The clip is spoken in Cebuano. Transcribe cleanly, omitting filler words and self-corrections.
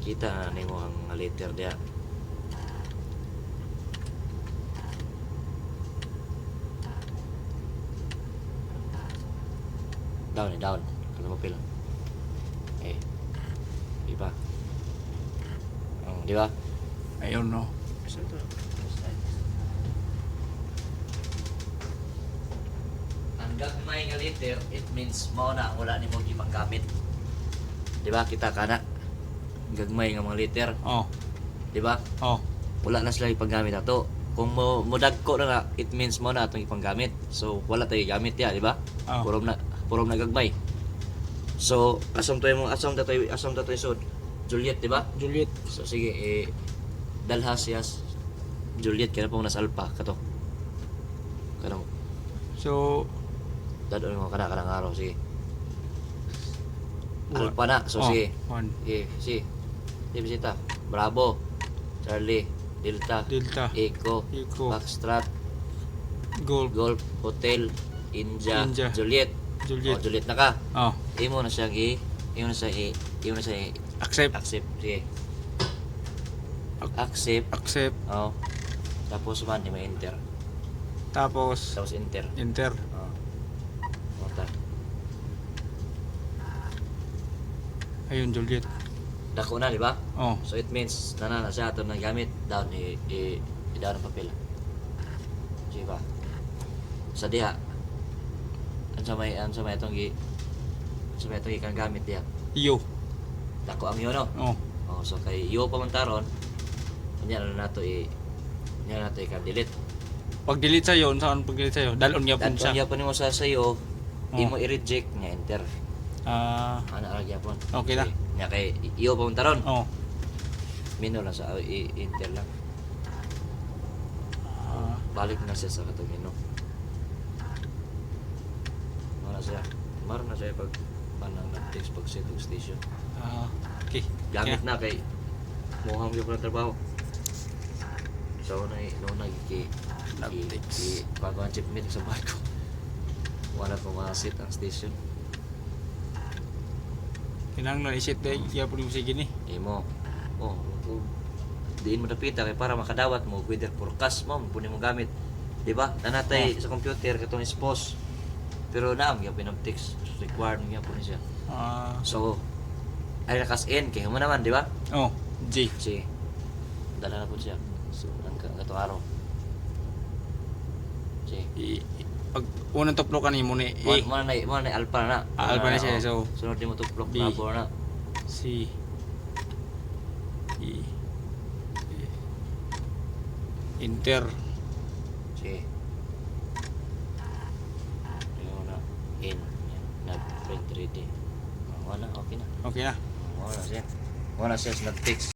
Kita na nimo ang letter diha. Down eh, down. Kano mo pila? Eh. Di ba? Di ba? Ayun, no. Ang gagmay nga letter, it means mao na ang wala nimo gipanggamit. Di ba? Kita ka na. Gagmay nga mga letter, Oh. di ba? Oh. Wala na sila ipanggamit ato. Kung mo modagko na na, it means mo na atong ipanggamit. So wala tayo gamit ya, di ba? Oh. Purom na gagmay. So asam tayo mo asam tayo sud. Juliet, di ba? Juliet. So sige, eh dalha siya Juliet kaya pong nasa alpha kato. Kanang So, dadon mo kana kanang araw, sige. Alpha na. So oh, sige. One. Sige, sige. Sige, bisita. Bravo. Charlie, Delta, Delta. Echo, Echo. Foxtrot, Golf. Golf, Hotel, India, India. Juliet. Juliet. Oh, Juliet na ka. Oh. Imo na siyang i, imo na siya i, imo na siya i, Accept. accept. Sige. Accept. Accept. Oh. Tapos man, di enter. Tapos, Tapos enter. enter. Oh. Mota. Ayun, Juliet. Dako na, di ba? Oh. So it means tanan na siya atong nagamit down i down ang papel. Sige ba? Sa diha. Unsa may atong gikan gamit diha? Yo. Dako ang yun, no? Oh. Oh, so kay yo pa man taron. Unya na nato i unya na nato i-delete. Pag delete sa'yo, saan pag delete sa'yo? Dalon niya po Dadon siya. gyapon nimo sa sayo, Oh. imo i-reject nga enter. Ah, Ana ra gyapon. Okay na. Sige. Nya kay iyo pa man taron. oh. Mino lang sa i-enter lang. Ah, Balik na siya sa katong menu. Wala siya. Maroon na siya pag panang nag-text pag set og station. ah, okay. Gamit na kay muhang gyud ng trabaho. So na no na ki ki Nag-text. ki bago ang chip meeting sa barko. Wala pa ma-set ang station. Kinahanglan isit dahil kaya po mo sige ni. Imo. Oh, oh, diin mo dapita kay para makadawat mo weather forecast mo puni mo gamit. Di ba? Nanatay sa computer katong expose. Pero naam gyapon ang text required gyapon siya. Ah, So ay nakas N kay mo naman, di ba? oh, J. Sige. Dala na po siya. So, ang katong araw. Sige. Pag unang tuplok ka mo ni A, Mo na alpha na. Ah, alpha na siya, oh. so, Sunod din mo tuplok B. bravo na. C, E, E. Enter. Sige. Ayun na. N. Yan. Nag-print ready. Oh, wala, okay na. Okay na. Wala siya. Wala siya, nag-text.